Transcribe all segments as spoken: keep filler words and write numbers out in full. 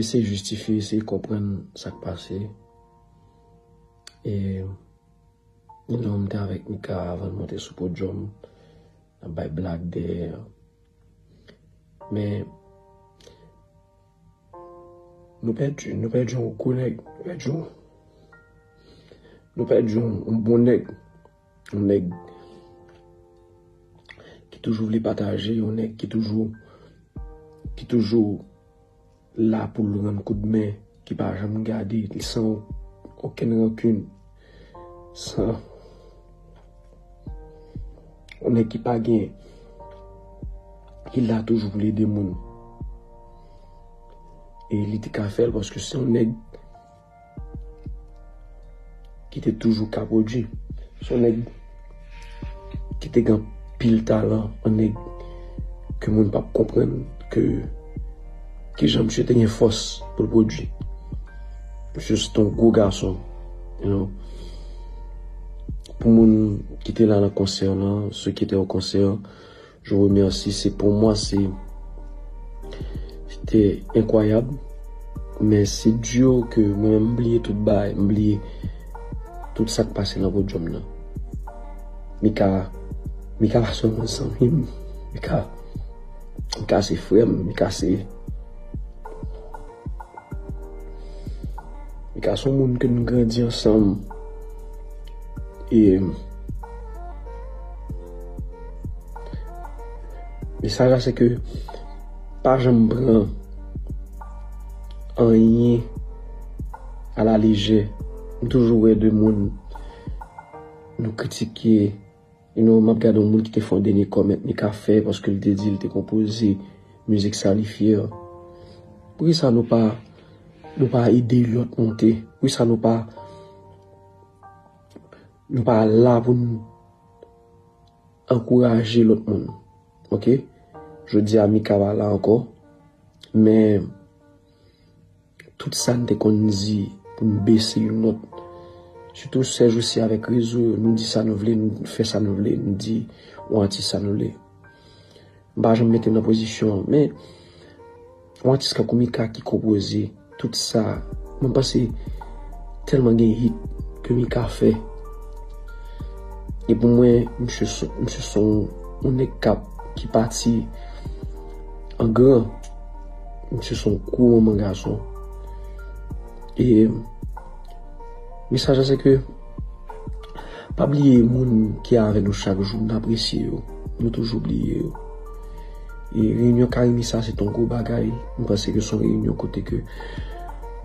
eseye jistifye, eseye konprann sa k pase. E, you know, m te avèk Mika avan l monte sou podyòm, n ap bay blag dèyè. Men, nou pèdi, nou pèdi yon gwo nèg, nou pèdi yon, nou pèdi yon, yon bon nèg, yon nèg ki toujou vle pataje, yon nèg ki toujou, ki toujou la pou l rann koudmen, ki pa janm gade, li san okenn rankin, san, yon nèg ki pa gen, ki la toujou pou l ede moun. E li te ka fè l paske se yon nèg ki te toujou ka pwodui. Se yon nèg ki te gen anpil talan, yon nèg ke moun p ap konprann ke kijan misye te gen fòs pou l pwodui. Misye se te yon gwo gason, you know. Pou moun ki te la nan konsè lan, ceux qui étaient au concert, je vous remercie. C'est, pour moi, c'est, c'était incroyable. Men se di ke mwen menm m bliye tout bagay, m bliye tout sa k pase nan podyòm nan. Mika, Mika pa sèlman zanmi m. Mika, Mika se frè m. Mika se, Mika se yon moun ke nou grandi ansanm. E mesaj la se ke pa janm pran anyen a la lejè. M toujou wè de moun nou kritike. You know, m ap gade yon moun ki te fè yon dènye kòmèt Mika fè paske l te di l te konpoze mizik sa li fyè. Poukisa nou pa, nou pa ede lòt monte? Poukisa nou pa, nou pa la pou n ankouraje lòt moun? Oke? Jodi a Mika pa la ankò, men tout sa n te konn di pou n bese yon nòt. Sitou sèjousi avèk rezo yo, nou di sa nou vle, nou fè sa nou vle, nou di yon atis sa nou vle. M pa janm mete m nan pozisyon an, men yon atis kankou Mika ki konpoze tout sa, mwen panse tèlman gen hit ke Mika fè. E pou mwen, misye se, misye se yon, yon nèg k ap, ki pati an gran. Misye se yon gwo manman gason. E mesaj la se ke pa bliye moun ki avè nou chak jou, n apresye yo. Nou toujou bliye yo. E reyinyon Karimi sa se t yon gwo bagay. M panse ke se yon reyinyon kote ke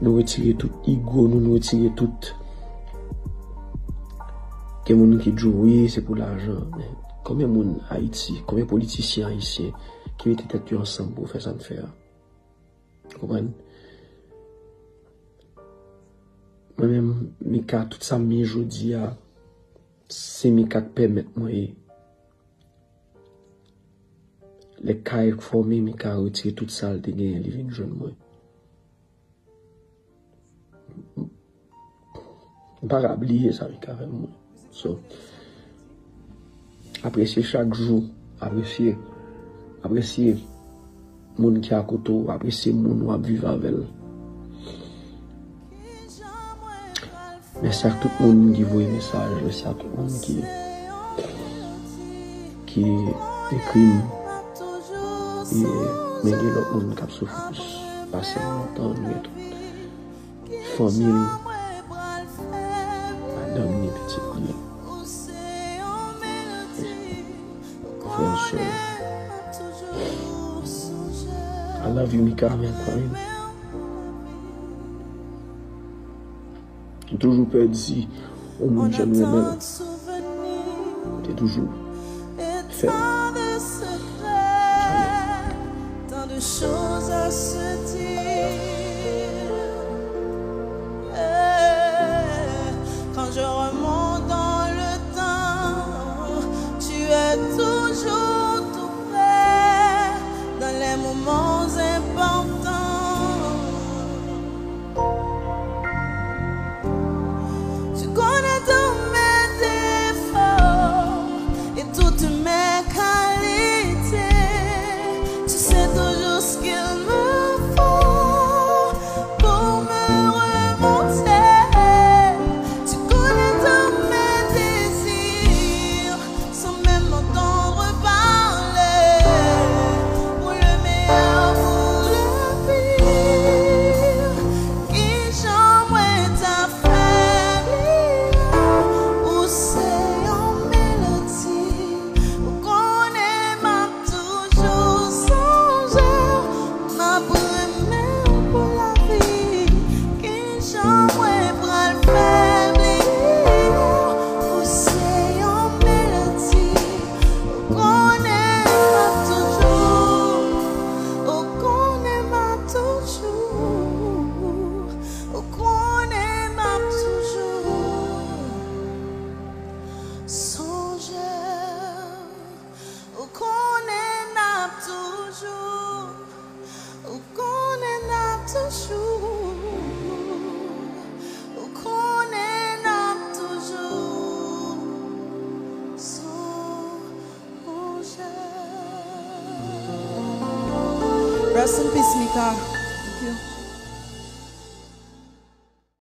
nou retire tout ego nou, nou retire tout. Gen moun ki di w, wi, se pou lajan. Men konbyen moun Ayiti, konbyen politisyen ayisyen ki mete tèt yo ansanm pou fè sa n fè a? Konprann? Mwen menm, Mika, tout sa m ye jodi a, se Mika k pèmèt mwen ye. Lè kay fòme, Mika retire tout sa l te genyen, li vin jwenn mwen. M pa ka bliye sa Mika fè pou mwen. So, apresye chak jou, apresye, apresye moun ki akote w, apresye moun w ap viv avè l. Mèsi ak tout moun ki voye mesaj, mèsi ak tout moun ki, ki ekri m. E, men gen lòt moun k ap soufri plis pase m lontan, nou gen tout fanmi l, madanm li, pitit li. Frè, sè. I love you, Mika, man, for real. M toujou pèdi yon moun jan m renmen l. M te toujou fè l. Tant de choses à se dire. Quand je remonte dans le temps, tu es toujours tout près dans les moments importants. Tu connais tous mes défauts et toutes mes qualités. Tu sais toujours ce qu'il me faut. Toujou, ou konnen n ap toujou sonje. Rest in peace, Mika.